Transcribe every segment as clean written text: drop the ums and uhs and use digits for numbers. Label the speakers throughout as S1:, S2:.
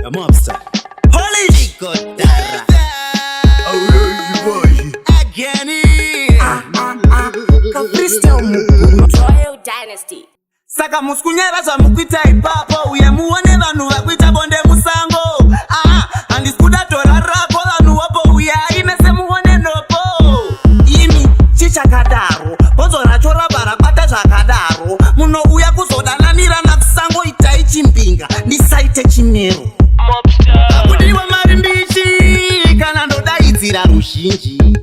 S1: A mobster.
S2: Polish.
S1: Godara.
S3: Royal Dynasty.
S2: Saka musikunyara zvamukuita ipapo, uye muone vanhu vakuita bonde musango. Aha, handisi kuda dhora rako, vanhu wopo uyai mese muone nopo. Imi chichakadaro, bhonzo racho rabva rabata zvakadaro. Munouya kuzodananirana kusango, itai chimbinga ndisaite chimero. Pakudiwa mari mbichi kana ndodaidzira ruzhinji.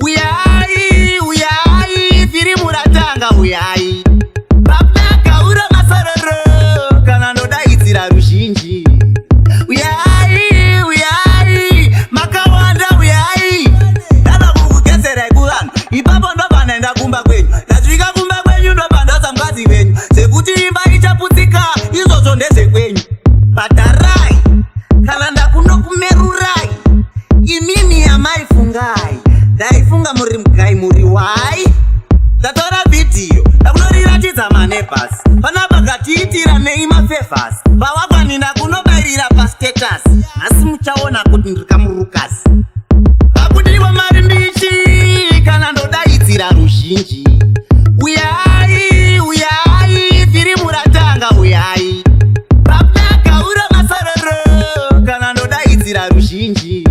S2: Uyai, uyai, firimu ratanga, uyai. Papakaura masororo kana ndodaidzira ruzhinji. Uyai, uyai, makawanda, uyai. Ndava kukugetserai kuvanhu ipapo, ndobva ndaenda kumba kwenyu. Ndasvika kumba kwenyu, ndobva ndaudza mukadzi wenyu zvekuti imba ichaputsika, izvozvo ndezvekwenyu. Bhadharai kana ndakunokumerurai. Imimi amaifungai, ndaifunga muri mugai, muri wai. Ndatora vhidhiyo, ndakunoriratidza maneighbours panapa, katiitira nei mafavours pawakwanina kunobayirira pastatus. Nhasi muchaona kuti ndiri kamurukasi. Pakudiwa mari mbichi kana ndodaidzira ruzhinji. Uyai, uyai, firimu ratanga, uyai. Papakaura masororo kana ndodaidzira ruzhinji.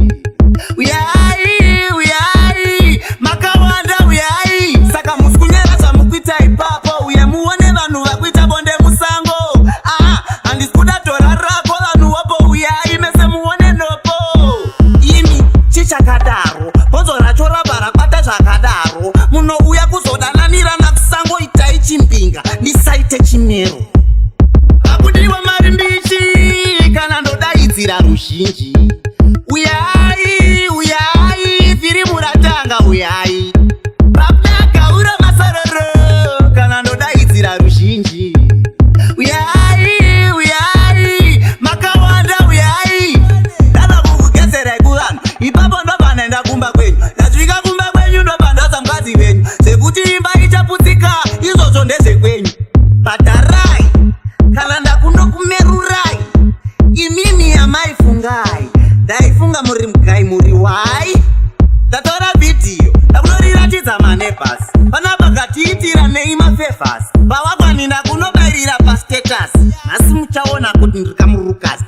S2: Uyai, uyai, makawanda, uyai. Saka musikunyara zvamukuita ipapo, uye muone vanhu vakuita bonde musango. Aha, handisi kuda dhora rako, vanhu wopo uyai mese muone nopo. Imi chichakadaro, bhonzo racho rabva rabata zvakadaro. Munouya kuzodananirana kusango, itai chimbinga ndisaite chimero. Pakudiwa mari mbichi kana ndodaidzira ruzhinji. Uyai, uyai, firimu ratanga, uyai. Papakaura masororo kana ndodaidzira ruzhinji. Uyai, uyai, makawanda, uyai. Ndava kukugetserai kuvanhu ipapo, ndobva ndaenda kumba kwenyu. Ndasvika kumba kwenyu, ndobva ndaudza mukadzi wenyu zvekuti imba ichaputsika, izvozvo ndezvekwenyu. Bhadharai kana ndakunokumerurai. Imimi amaifungai, ndaifunga muri mugai, muri wai. Ndatora vhidhiyo, ndakunoriratidza maneighbours panapa, katiitira nei mafavours pawakwanina kunobayirira pastatus. Nhasi muchaona kuti ndiri kamurukasi.